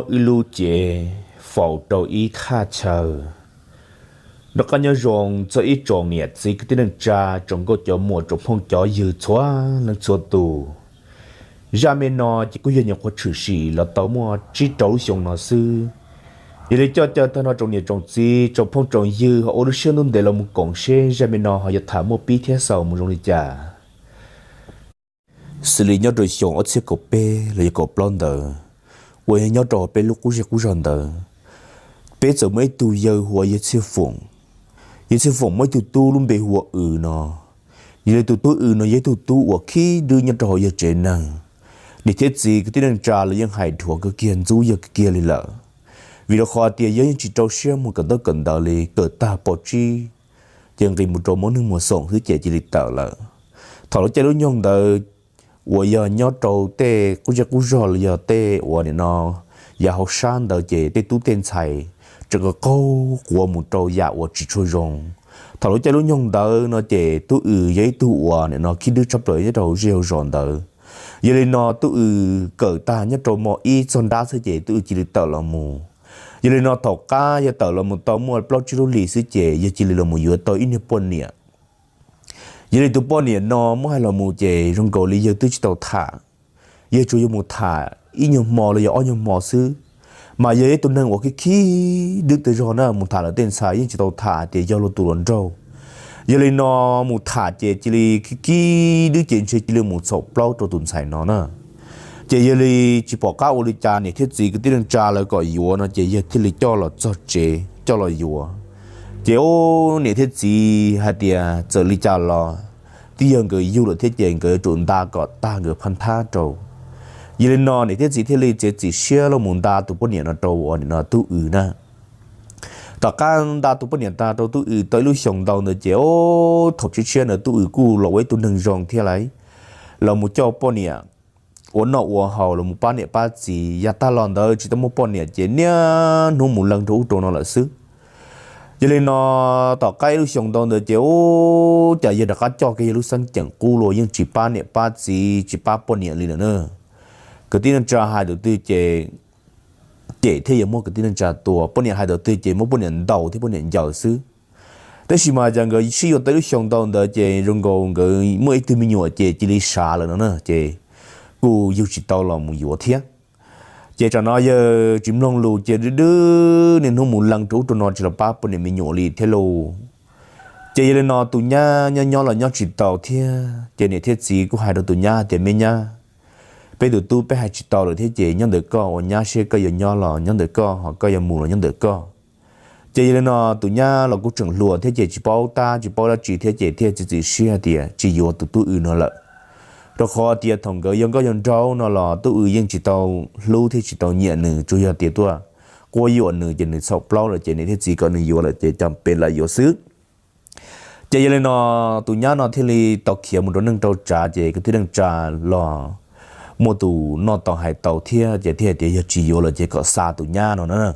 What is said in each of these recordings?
wb lub cev faus rau ib thaj chaw. Noj qab nyob zoo txog ib tsoom niam txiv kwv tij neej tsa, tsoom nkauj cov muam, tsoom phooj cov ywg txhua leej txhua tus. Zaj me no ces kuj yog nyuam qhuav tshwm sim los tau muaj tsib rau lub xyoo no xwb. Yog li coj caw tag nrho tsoom niam tsoom txiv, tsoom phooj tsoom ywg ho ua lub siab ntuj ntev los mus koom seb zaj me no ho yuav tham muaj pib thiab xaus mus zoo li cas. Xws li nyob rau xyoo ob txhiab kaum peb los yog kaum plaub ntawd, uas yog nyob rau peb lub qub zej qub zog ntawd, peb txawm muaj ib tug yawg hu ua yawg Txhiaj Foom. Yawg Txhiaj Foom muaj ib tug tub lub npe hu ua Ws no. Yog li tus tub Ws no yog ib tug tub uas khib dwb nyob rau hauv yawg tsev neeg. Niam thiab txiv kwv tij neej tsa los yeej hais dhuav kawg kiag, ntxub yawg kawg kiag li lawm, vim rau qhov tias yawg yeej tsis rau siab mus kawm ntaub kawm ntawv li, kawm tag pom tsib ces nqis mus rau muaj neeg muag xoom xwb ces cia li tawm lawm. Thaum lub caij lub nyoog ntawd uas yog nyob rau tej qub zej qub zog los yog tej uas nim no yav hauv sab ntawd ces tej tub tej ntxhais tseem qaug quav mus rau yam uas tsis tshua zoo. Thaum lub caij lub nyoog ntawd no ces tub Ws yog ib tug uas nim no khib dwb tshaj plaws nyob rau hauv zej hauv zos ntawd. Yog li no tub Ws kawm tag nyob rau mos ib txog nrab xwb ces tub Ws cia li tawm los mus. Yog li no thaum qab yawg tawm los mus tau muaj plaub tsib lub hlis xwb ces yawg cia li los mus yuav tau ib niag poj niam. Yog li tus poj niam no muab hais los mus ces zoo nkaus li yawg twb tsis tau tham, yawg tsuas yuav mus tham ib nyuag hmo los yog ob nyuag hmo xwb. Mas yog ib tug neeg uas khib khib dwb tag zog na, mus tham lawv tej ntxhais yeej tsis tau tham hais tias yog luag tus hluas nraug. Yog li no mus tham ces cia li khib khib dwb ces ntshe cia li mus txhaum plaub rau tus ntxhais no na. Ces yog li tsis pom qab ua li cas, niam thiab txiv kwv tij neej tsa lawv kom yuav no ces yawg thiaj li coj los txog tsev coj los yuav. Ces niam thiab txiv hais tias txawm li cas los twb yog nkawd yug lawm thiab ces nkawd yuav tsum nta kom tag nkawd phab nthab rau. Yog li no niam thiab txiv thiaj li txiav txim siab los mus nta tus poj niam no rau uas nim no tub Ws na. Tom qab nta tus poj niam tag rau tub Ws tau ib lub xyoos ntau ntawd ces thaum tshiab tshiab ntawd tub Ws kuj los ua ib tug neeg zoo thiab lawm, los mus coj poj niam ua noj ua haus, los mus pab niam pab txiv. Yav tag los ntawd tsis tau muaj poj niam ces niaj hnub mus lees rau ub rau no lawm xwb. Yog li no tom qab ib lub xyoos ntau ntawd ces ua cas yawg rov qab coj kiag yawg lub xeeb ceem qub los yeej tsis pab niam pab txiv tsis pab poj niam li lawm na. Kwv tij neej tsa hais tus twg ces cem thiab yuav muab kwv tij neej tsa tua, poj niam hais tus twg ces muab poj niam ntaus thiab poj niam ncaws xwb. Tab sis mas cas nkawd sib yuav tau ib lub xyoos ntau ntawd ces zoo nkaus nkawd muaj ib tug me nyuam ces cia li sav lawm no na ces kuj yug tsis tau los mus yuav thiab. Ces tsam no yawg tsis mloog lus ces dwb dwb niaj hnub mus lees rau ub rau no tsis los pab poj niam me nyuam li thiab lauj. Ces yog li no tus nyab nyob nyob los nyob tsis tau thiab ces niam thiab txiv kuj hais rau tus nyab tias me nyab, peb tus tub peb hais tsis tau lawm thiab ces nyob ntawm koj ua nyab seb koj yuav nyob los nyob ntawm koj, ho koj yuav mus los nyob ntawm koj. Ces yog li no tus nyab los kuj tseem hluas thiab ces tsis paub tab tsis paub dab tsi thiab ces thiaj txiav txim siab tias tsis yuav tus tub Ws no lawm, rau qhov tias thaum nkawd yog nkauj yog nraug no los tub Ws yeej tsis tau hlub thiab tsis tau nyiam nws, tsuas yog tias tuaj quab yuam nws ces nws txhaum plaub lawm ces niam thiab txiv kom nws yuav lawm ces cas pes lam yuav xwb. Ces yog li no tus nyab no thiaj li tau khiav mus rau neej rau tsav ces kwv tij neej tsa los muaj tus noj tau hais tau thiab ces thiaj tias yog tsis yuav lawm ces kom xa tus nyab no na.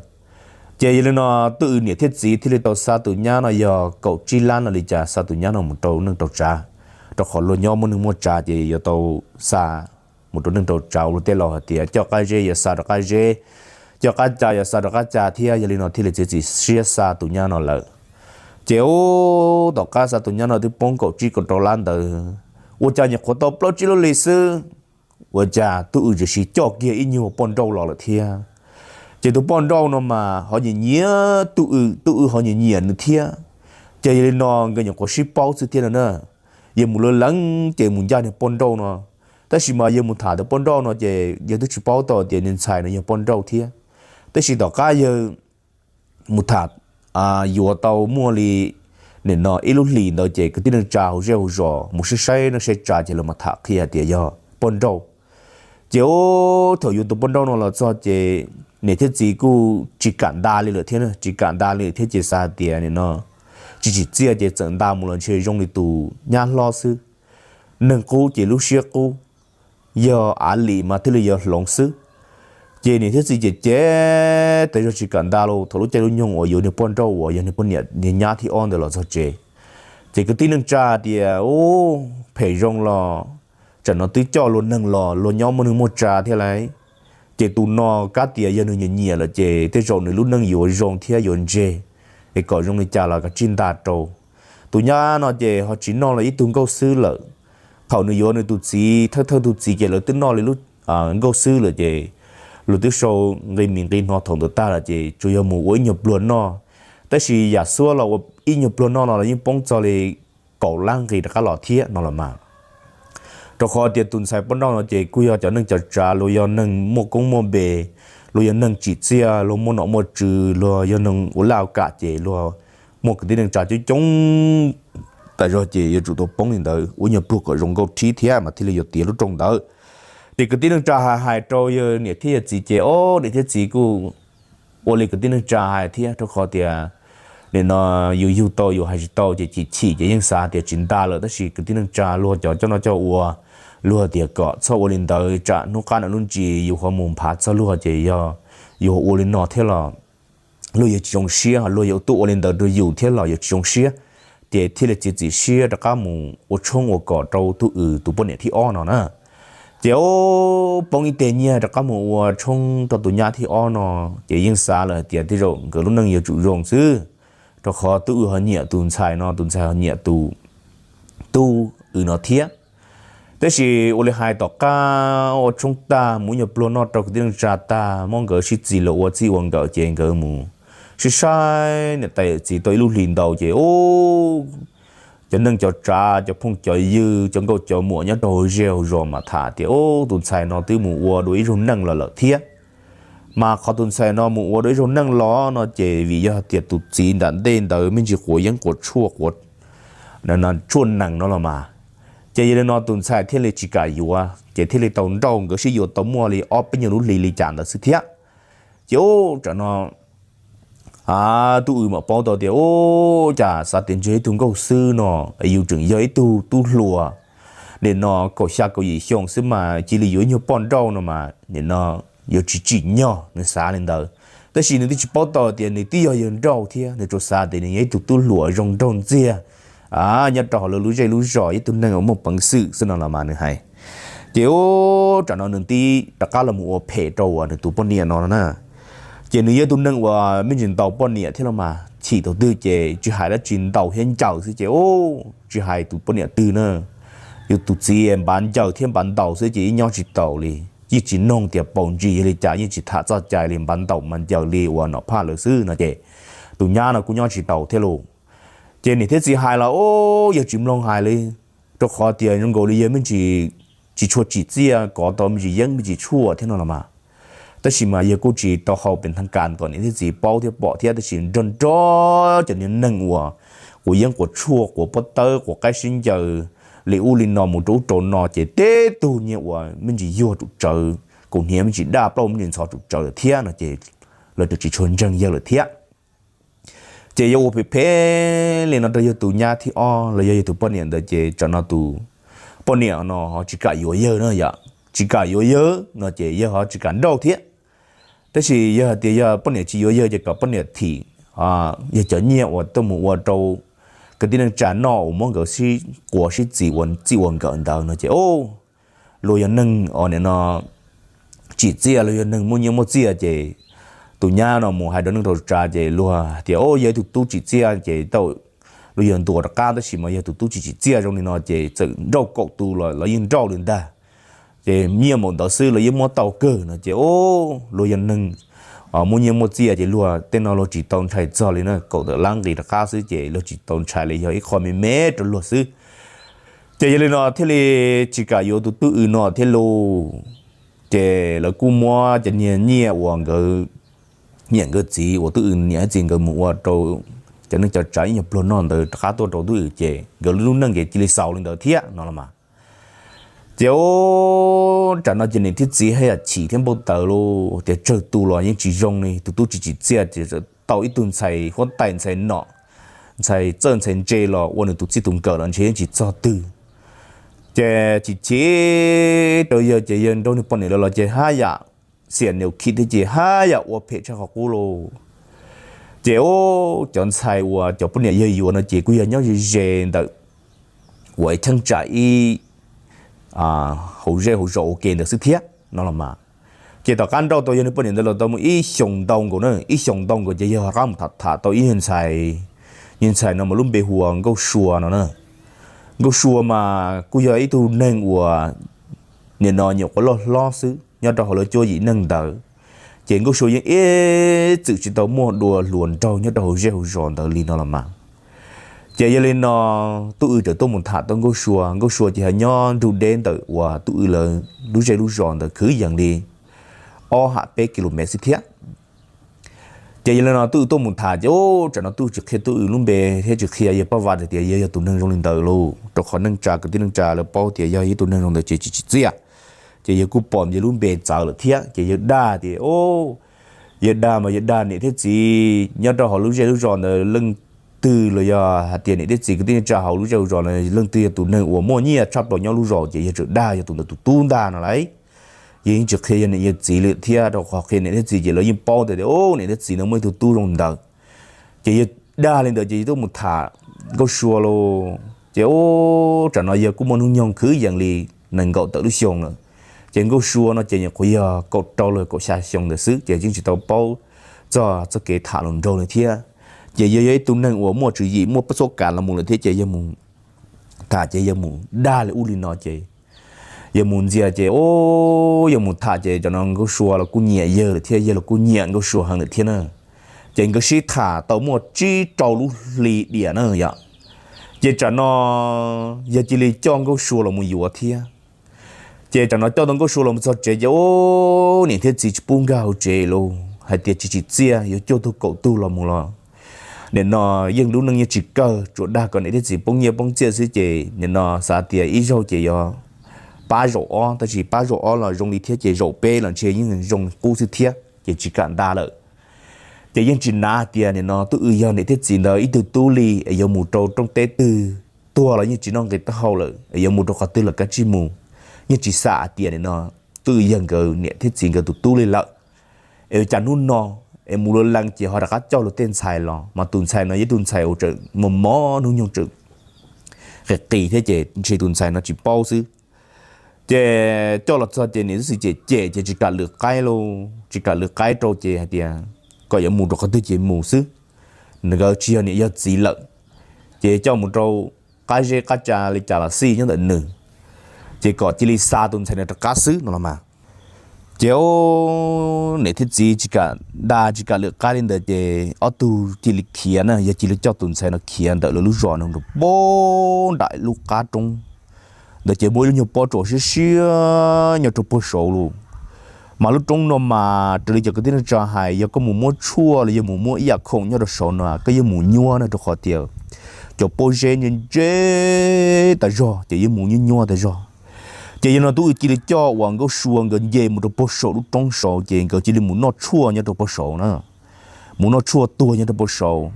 Ces yog li no tub Ws niam thiab txiv thiaj li tau xa tus nyab no yog kaum tsib lab no li cas xa tus nyab no mus rau neej rau tsav, rau qhov luag nyob muaj neeg muaj tsav ces yuav tau xa mus rau neej rau tsav ua luag tej laus hais tias coj qab zeb yuav xa rov qab zeb, coj qab ca yuav xa rov qab ca thiab. Yog li no thiaj li txiav txim siab xa tus nyab no lawm. Ces ub tom qab xa tus nyab no twb poob kaum tsib kaum rau lab ntawd, ua cas nyuam qhuav tau plaub tsib lub hlis xwb, ua cas tub Ws tseem coj kiag ib nyuag poj nrauj los lawm thiab. Ces tus poj nrauj no mas ho nyiam nyiam tub Ws, tub Ws ho nyiam nyiam nws thiab. Ces yog li no nkawd nyuam qhuav sib paub xwb thiab no na. Yog mus lawv lees ces mus ncaj niag poj nrauj no, tab sis mas yog mus tham tus poj nrauj no ces yog twb tsis paub tau tias niag ntxhais no yog poj nrauj thiab. Tab sis tom qab yog mus tham yuav tau muaj li nim no ib lub hlis ntawd ces kwv tij neej tsa hauv zej hauv zos mus saib saib neej saib tsa ces lawv mam tham qhia tias yog poj nrauj. Ces ub thaum yuav tus poj nrauj no los txog ces niam thiab txiv kuj tsis kam nta li lawm thiab, tsis kam nta li thiab ces xav tias nim no tsis tsim txiaj ces txawm nta mus los ntshe zoo li tus nyab hlob xwb. Neeg qub ces lub siab qub, yog av lim mas thiaj li yuav hloov xwb. Ces niam thiab txiv ces cem tas zog tsis kam nta los thaum lub caij lub nyoog uas yuav niag poj nrauj uas yog niag poj niam niag nyab thib ob ntawd los txog tsev. Ces kwv tij neej tsa tias ub phem zoo los tsam no twb coj luag neeg los luag nyob muaj neeg muaj tsa thiab lauj. Ces tus no kab tias yog nws nyiam nyiam lawm ces tej zaum nws lub neej yuav zoo thiab yuav ntse, es kom zoo li cas los kav tsij nta rau. Tus nyab no ces ho tsis noj los ib tug nkauj xwb lawm. Thaum nws yuav nws tus txiv, thawj thawj tus txiv ces lawv twb noj li lub nkauj xwb lawm ces luag twb sau nqi mis nqi hno thaum ntawd tag lawm ces tsuas yog mus ua ib nyuag pluag noj. Tab sis yam xuab los ua ib nyuag pluag noj no los yeej poob txog li kaum lab nqi rov qab los thiab no los mas. Rau qhov tias tus ntxhais poj nrauj no ces kuj yog cov neej cov tsav, luag yog neeg muaj koob muaj npe, luag yog neeg tsim txiaj, luag muaj nom muaj tswv, luag yog neeg ua laj ua kam ces luag muaj kwv tij neej tsa coob coob tas zog ces yuav tsum tau poob li ntawd ua nyuag pluag kom zoo nkauj thib thiab mas thiaj li yuav tiav lub rooj ntawd. Ces kwv tij neej tsa hais hais rau yawg niam thiab yawg txiv ces ob niam thiab txiv kuj ua li kwv tij neej tsa hais thiab, rau qhov tias nim no yus yug tau yus hais tsis tau ces chim chim ces yeej xav tias tsis nta lawm, tab sis kwv tij neej tsa luag cov coj noj coj ua, luag tias kom txhob ua li ntawd tsam hnub qab nws lub ntsis yus ho mus nphav txog luag ces yog yus ua li no thiab los luag yuav tsis zoo siab, luag yuav tuaj ua li ntawd rau yus thiab los yuav tsis zoo siab. Ces thiaj li txiav txim siab rov qab mus ua tshoob ua kos rau tub Wm tus poj niam thib ob no na. Ces poob ib teg nyiaj rov qab mus ua tshoob rau tus nyab thib ob no, ces yeej xav lawm hais tias tej zaum nkawd lub neej yuav tsum zoo xwb, rau qhov tub Wm ho nyiam tus ntxhais no, tus ntxhais ho nyiam tus tub Wm no thiab. Tab sis ua li hais tom qab ua tshoob tag mus ib nyuag pluag noj rau kwv tij neej tsa tag, muab nkawd sib txis los ua txij ua nkawm ces nkawd mus sib saib niam tais txiv tau ib lub hlis ntau ces cov neej cov tsav, cov phooj cov ywg, cov nkauj cov muam nyob rau hauv zej hauv zos mas tham tias ub tus ntxhais no twb mus ua dua ib zaug neej los lawm thiab. Mas qhov tus ntxhais no mus ua dua ib zaug neej los no ces vim yog hais tias tus txiv nram ntej ntawd me ntsis quav yeeb quav tshuaj, quav tshuaj nees no los mas. Ces yog li no tus ntxhais thiaj li tsis kam yuav ces thiaj li tau nrauj, nkawd sib yuav tau muaj li ob peb nyuag lub hlis li cas ntawd xwb thiab. Ces ub tsam no tub Wm mam paub tau tias ub cas xav tias ntshe ib tug nkauj xwb no, yus tseem yog ib tug tub hluas nim no kaum xya kaum yim xyoo xwb mas cia li yuav ib nyuag poj nrauj no mas nim no yuav tsis tsim nyog, nws xav li ntawd. Tab sis nws twb tsis paub tau tias nws twb yog yawg nrauj thiab, nws tsuas xav tias nws yog ib tug tub hluas zoo nraug ntxiag nyob rau hauv lawv lub zej lub zos, ib tug neeg uas muaj peev xwm xwb no los mas nws hais. Ces ub tsam no nws tib rov qab los mus ua phem rau uas nws tus poj niam no na. Ces nws yog tus neeg uas me ntsis ntaus poj niam thiab los mas, chim thaum twg ces tsis hais dab tsi ntaus thiab ncaws xwb ces ub tsis hais tus poj niam twg na, yus tus txiv npav ncaws thiab npav ntaus xwb ces yeej nyob tsis taus li, yeej tsis noog tias paus ntsis yog li cas, yeej tsis tham txoj cai li, npav ntaus mas ncaws li uas nom phaj lawv xwb no ces tus nyab no kuj nyob tsis taus thiab lauj. Ces niam thiab txiv hais los ub yawg tsis mloog hais li, rau qhov tias zoo nkaus li yawg me ntsis tsis tshua tsim txiaj, kov tau me ntsis yeeb me ntsis tshuaj thiab no los mas. Tab sis mas yawg kuj tsis tau hau pes thaj kas kom niam thiab txiv paub thiab pom thiab, tab sis nrog nrog cov niag neeg uas quav yeeb quav tshuaj, quav pob tawb, quav qaib sib ncaws li ub li no mus rau ub rau no ces teb tug niag uas me ntsis yuag tsum tsawv, kaus hniav me ntsis daj, plaub me ntsis ntxhov tsum tsawv lawm thiab no ces lawv twb tsis tshua ntseeg yawg lawm thiab. Ces yawg ua phem phem li no rau yawg tus nyab thib ob los yog yawg tus poj niam ntawd ces tsam no tus poj niam no ho tsis kam yuav yawg no yom, tsis kam yuav yawg no ces yawg ho tsis kam nrauj thiab. Tab sis yog hais tias yog poj niam tsis yuav yawg ces kom poj niam thim yawg cov nyiaj uas tuaj mus ua rau kwv tij neej tsa noj uas muab nkawd sib quav sib txis ua txij ua nkawm ntawd no ces luag yog neeg uas nim no tsim txiaj, luag yog neeg muaj nyiaj muaj txiaj ces tus nyab no mus hais rau neej rau tsav ces luag tias o yog ib tug tub tsim txiaj ces tau luag yog ntuas rov qab, tab sis mas yog tus tub tsis tsim txiaj zoo li no ces txawm nrauj kaum tus los yeej nrauj li ntag. Ces nyiaj npaum ntawd xwb los yeej muab tau kawg no ces o luag yog neeg muaj nyiaj muaj txiaj ces luag tej no luag tsis tau ntshai txog li na, kaum tawm lab nqis rov qab xwb ces luag tsis tau ntshai li, yog ib qho me me rau luag xwb. Ces yog li no thiaj li tsis kam yuav tus tub Wm no thiab lauj. Ces lawv kuj muab cov niag nyiaj uas nkawd niam nkawd txiv uas tub Wm niam thiab txiv nkawd mus ua rau cov neej cov tsav ib nyuag pluag noj ntawd rov qab tuaj rau tub Wm ces nkawd lub neej ces cia li xaus li ntawd thiab no los mas. Ces o tsam no ces niam thiab txiv haj yam chim thiab npau taws lauj, tias tsawg tus los yeej tsis zoo li, tus tub tsis tsim txiaj ces tau ib tug ntxhais huab tais ntxhais nom ntxhais txawj ntxhais ntse los ua nws tus txij tus nkawm los ntshe yeej tsis txog twg. Ces chim chim rau yawg ces yawg nrog nws poj niam lawv los ces haj yam xiam niam khi thiab ces haj yam ua phem tshaj qhov qub lauj. Ces o cov ntxhais uas cov poj niam yawg yuav no ces kuj yog nyob ze ze ntawm uas cheeb tsam ib hauv zej hauv zos ua ke ntawd xwb thiab no los mas. Ces tom qab nrauj tau yog nws poj niam ntawd los tau muaj ib xyoos ntau nkaus na, ib xyoos ntau nkaus ces yog rov qab mus tham tham tau ib niag ntxhais, niag ntxhais no mas lub npe hu ua Nkauj Sua no na. Nkauj Sua mas kuj yog ib tug neeg uas nim no nyuam qhuav loj hlob xwb nyob rau hauv lawv cuab yim neeg ntawd, ces Nkauj Sua yeej ib txwm tsis tau muaj dua hluas nraug nyob rau hauv zej hauv zos ntawd li no los mas. Ces yog li no, Tub Ws txawm tuaj mus tham tau Nkauj Sua, Nkauj Sua ces ho nyob nrug deb ntawm uas Tub Ws lawv lub zej lub zos ntawd kwv yees li ob ham peb ki lu mev xwb thiab. Ces yog li no Tub Ws tuaj mus tham ces, tsam no Tub Ws tsis qhia Tub Ws lub npe thiab tsis qhia yawg Paj Vas tias yog, yog tus neeg zoo li ntawd lauj, rau qhov neej tsa kwv tij neej tsa lawv paub tias yog ib tug neeg zoo ntawd ces tsis tsim txiaj. Ces yawg kuj pom yawg lub npe txawv lawm thiab ces yawg dag tias, yawg dag mas yawg dag niam thiab txiv nyob rau hauv lub zej lub zos ntawd leej twg los yog hais tias niam thiab txiv kwv tij neej tsa hauv lub zej lub zos ntawd leej twg yog tus neeg uas muaj nyiaj tshaj plaws nyob lub zos ces yawg txawm dag yog tus ntawd tus tub ntag no lauj. Yawg yeej tsis qhia yog niam yog txiv li thiab, rau qhov qhia niam thiab txiv ces lawv yeej paub tias, tias niam thiab txiv ntawd muaj ib tug tub zoo ntawd. Ces yawg dag li ntawd ces yawg tuaj mus tham Nkauj Sua lauj. Ces tsam no yawg kuj muaj hnub nyoog kwv yees li nees nkaum tawm lub xyoo lawm. Ces Nkauj Sua no ces nyuam qhuav yog kaum rau los kaum xya xyoo ntawd xwb ces yeej tsis tau paub txog txoj kev tham hluas nraug li thiab. Ces yawg yog ib tug neeg uas muaj tswv yim muaj txoj kev los mus lawm thiab ces yawg mus tham ces yawg mus dag li ub li no ces yawg mus ntxias ces, yawg mus tham ces tsam no Nkauj Sua los kuj nyiam yawg lawm thiab yawg los kuj nyiam Nkauj Sua heev lawm thiab na. Ces nkawd sib tham tau muaj tsib rau lub hli diam na yom. Ces tsam no yawg cia li coj Nkauj Sua los mus yuav thiab. Ces tsam no coj tau Nkauj Sua los mus txog tsev ces niam thiab txiv tsis pub nkag hauv tsev lauj, hais tias tsis tsim txiaj yuav cuag tug kaum tug los mus los. Nim no yeej lub neej yeej tsis kawg, tsuas dag kom niam thiab txiv poob nyiaj poob txiaj xwb ces nim no xav tias ib zaug ces yuav pab zaum ob, tab sis pab zaum ob los zoo li thiab ces zaum peb los ntshe yeej zoo qub xwb thiab ces tsis kam nta lawm. Ces yeej tsis nav hais tias nim no Tub Ws yog niam thiab txiv ntawd ib tug tub li es yuav mus rau rooj teb twg tuag los yeej tsis noj nqi taub hau lawm es yuav mus rau qhov twg los kav tsij mus. Yeej tsis xam hais tias nim no Tub Ws yog nkawd niam thiab txiv nkawd tus tub li lawm. Es ua cas hnub no es mus luag lees ces ho rov qab coj luag tej ntxhais los mas tus ntxhais no yog ib tug ntxhais uas tseem mos mos hnub nyoog tseem qis qis thiab ces ntshe tus ntxhais no tsis paub xwb. Ces coj los txog ces niam thiab txiv cem cem ces tsis kam lwm qaib lauj, tsis kam lwm qaib rau ces hais tias kom yuav mus rau qhov twg ces mus xwb, nkawd tsis yog niam yog txiv lawm. Ces coj mus rau qab zeb qab tsa li cas los xij nyob ntawm nws, ces kom cia li xa tus ntxhais no rov qab xwb no los mas. Ces niam thiab txiv tsis kam nta tsis kam lwm qaib li ntawd ces ob tug cia li khiav na, yog cia li coj tus ntxhais no khiav ntawm lawv lub zos no rau pem nram lub qab roob ntawd ces muaj ib lub nyuag pob tsuas siab siab nyob rau puag saud lauj. Mas lub roob no mas raws li cov kwv tij neej tsa hais yog koj mus muab tshuaj los yog mus muab ib yam khoom nyob rau saud no koj yuav mus nyuaj na rau qhov tias cov pob zeb ntse ntse tas zog ces yuav mus nyuaj nyuaj tas zog. Ces yog no Tub Ws cia li coj uas Nkauj Sua nkawd nce mus rau puag saum lub roob saud ces nkawd cia li mus noj tshuaj nyob rau puag saud na. Mus noj tshuaj tuag nyob rau puag saud.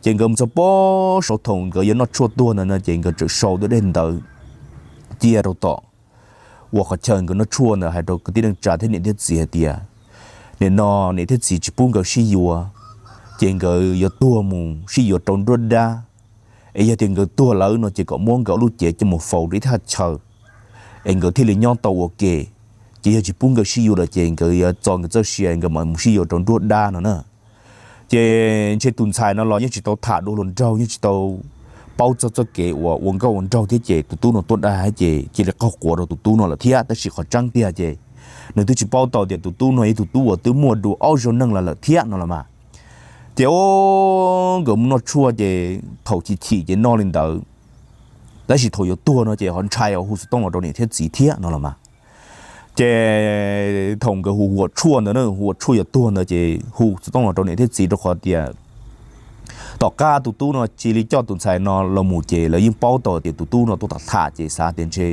Ces nkawd mus txog puag saud thaum nkawd yuav noj tshuaj tuag ntawd no ces nkawd txawm sau tus dej ntawd cia rau tom uas qhov chaw nkawd noj tshuaj ntawd hais rau kwv tij neej tsa thiab niam thiab txiv hais tias nim no niam thiab txiv tsis pub nkawd sib yuav, ces nkawd yuav tuag mus sib yuav rau nruab dab. Es yog tias nkawd tuag lawm no ces kom muab nkawd lub cev coj mus faus rau ib thaj chaw es nkawd thiaj li nyob tau ua ke. Ces yog tsis pub nkawd sib yuav lawm ces nkawd yuav txo nkawd txoj sia nkawd mam mus sib yuav rau nruab dab no na. Ces ntshe tus ntxhais no los yeej tsis tau tham dua hluas nraug, yeej tsis tau paub txog txoj kev uas ua nkauj ua nraug thiab ces tus tub no tuaj dag ces cia li qaug quav rau tus tub no lawm thiab. Tab sis qhov tseeb tiag ces nws twb tsis paub tau tias tus tub no yog tus tub uas twb muaj dua ob zaug neej los lawm thiab no los mas. Ces o, nkawd mus noj tshuaj ces thaum chim chim ces noj li ntawd, tab sis thaum yuav tuag no ces ho ntshai ho hu xov tooj los rau niam thiab txiv thiab no los mas. Ces thaum nkawd hu huam tshuaj ntawd, hu huam tshuaj yuav tuag ntawd ces hu xov tooj los rau niam thiab txiv rau qhov tias tom qab tus tub no cia li coj tus ntxhais no los mus ces lawv yeej paub tau tias tus tub no tuaj tham tham ces xav tias ntshe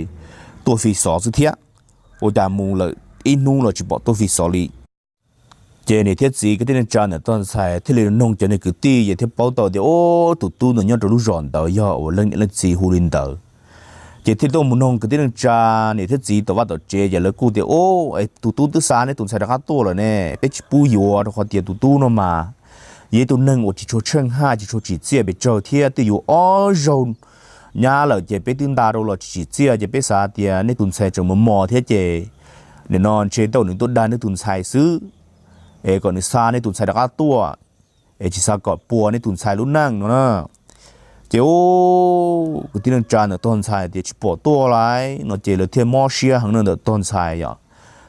tuaj fi xov xwb thiab. Ua cas mus lawm ib hnub los tsis pom tuaj fi xov li. Ces niam thiab txiv kwv tij neej tsa ntawm toj ntxhais thiaj li noog cov niag kwv tij ces thiaj paub tau tias o, tus tub ntawd nyob rau lub zos ntawd yog uas leej niam leej txiv hu li ntawd. Ces thiaj tuaj mus noog kwv tij neej tsa niam thiab txiv tom vaj tom tsev ces lawv kuj tias o, tus tub twb xa nej tus ntxhais rov qab tuaj lawm ne, peb tsis pub yuav rau qhov tias tus tub no mas yog ib tug neeg uas tsis tshua tsheej haj tsis tshua tsim txiaj pes tsawg thiab twb yuav ob zaug nyab lawm ces peb twb nta rau los tsis tsim txiaj ces peb xav tias nej tus ntxhais tseem mos mos thiab ces nim no ntshe tej zaum nws tuaj dag neb tus ntxhais xwb, es kom nws xa neb tus ntxhais rov qab tuaj, es tsis xav kom puas neb tus ntxhais lub neej no na. Ces kwv tij neej tsa ntawm tog ntxhais tias tsis pom tuaj lawm no ces lawv thiaj mob siab heev no ntawm tog ntxhais yom,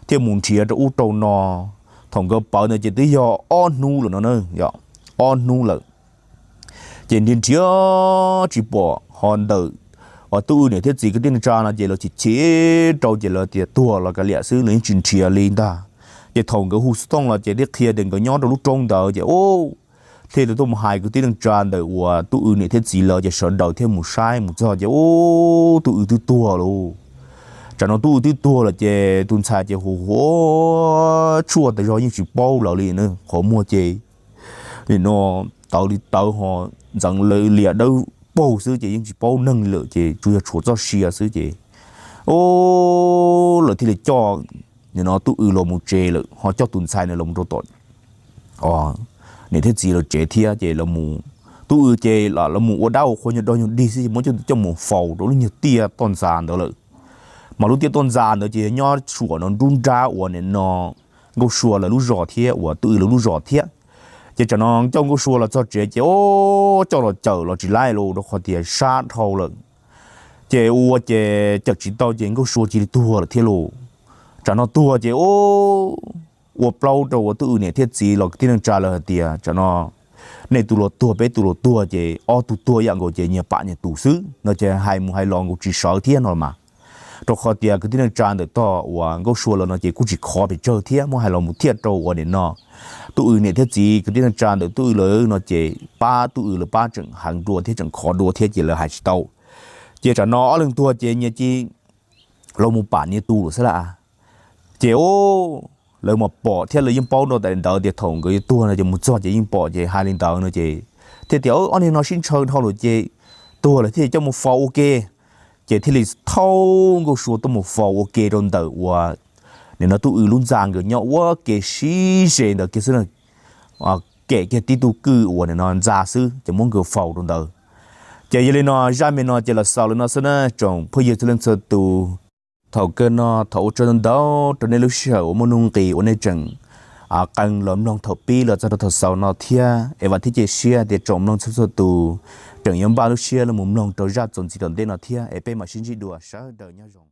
thiaj mus nrhiav rau ub rau no. Thaum nkawd pawv ntawd ces twb yog ob hnub lawm no na, yog ob hnub lawm. Ces nrhiav nrhiav tsis pom ho ntawm tub W niam thiab txiv kwv tij neej tsa no ces lawv chim chim rau ces lawv tias tuag los kav liam xwb, lawv yeej tsis nrhiav li ntag. Ces thaum nkawd hu xov tooj los ces thiaj qhia tias nkawd nyob rau lub roob ntawd ces ub, thiaj tuaj mus hais kwv tij neej tsa ntawm uas tub W niam thiab txiv lawv ces sawv daws thiaj mus saib mus txog ces ub, tub W twb tuag lauj. Tsam no tub W twb tuag lawm ces tus ntxhais ces hu hu tshuaj tas zog yeej tsis paub lawv li na, qhov muag ces nim no tawv li tawv ho ntxeev lias dawb paug xwb ces yeej tsis paub neeg li lawm ces tsuas yog tshuav txoj sia xwb ces ub, lawv thiaj li coj nim no tub W los mus tsev lawm ho coj tus ntxhais no los rau tom niam thiab txiv lawv tsev thiab ces tub W ces lawv mus ua dab ua qhua nyuag dog nyuag dig xwb ces muab coj coj mus faus rau lub nyuag tiaj toj ntxas ntawd lawm. Mas lub tiaj toj ntxas ntawd ces yog nyob saum no nruab nrab uas nim no Nkauj Sua lawv lub zos thiab uas tub W lawv lub zos thiab. Ces tsam no coj Nkauj Sua los txog tsev ces ub, coj los cawm los tsis laib lauj rau qhov tias sab dhau lawm. Ces ua ces cawm tsis tau ces Nkauj Sua cia li tuag lawm thiab lauj. Tsam no tuag ces ub, ua plaub rau uas tub W niam thiab txiv los kwv tij neej tsa lawv hais tias tsam no nej tus los tuag peb tus los tuag ces ob tug tuag ib yam nkaus ces nyias pam nyias tus xwb no ces hais mus hais los nkaus tsis sawv thiab no mas. Rau qhov tias kwv tij neej tsa ntawm tog uas Nkauj Sua lawv no ces kuj tsis khov pes tsawg thiab muab hais los mus thiaj rau uas nim no tub W niam thiab txiv kwv tij neej tsa ntawm tub W lawv no ces pab tub W lawv pab tseem heev dua thiab tseem khov dua thiab ces lawv hais tsis tau. Ces tsam no ob leeg tuag ces nyias cia los mus pam nyias tus lawm xwb lawm. Ces ub, lawv mas pom thiab lawv yeej paub rau daim ntawd tias thaum nkawd yuav tuag no ces mus txog ces yeej pom ces hais li ntawd no ces thiaj tias ob niag no sib ntshaw dhau lawm ces tuag lawm thiaj coj mus faus ua ke. Ces thiaj li thauj Nkauj Sua tuaj mus faus ua ke rau ntawm uas nim no tub W lub ntxa nkawd nyob ua ke sib ze ntawd kiag xwb, kem kiag tib tug kwj uas nim no ntxa xwb ces muab nkawd faus rau ntawd. Ces yog li no zaj me no ces los xaus li no xwb na tsoom phooj ywg txhua leej txhua tus. Thaum kawg no thov ua tsaug ntau ntau rau nej lub sij hawm uas muaj nuj nqis uas nej tseem qee los mloog thaum pib los txog rau thaum xaus no thiab es vam thiab cia siab tias tsoom mloog txhua txhua tus tseem yuav npaj lub siab los mus mloog rau zaj txuas ntxiv tom ntej no thiab es peb mam sib ntsib dua, sawv daws nyob zoo.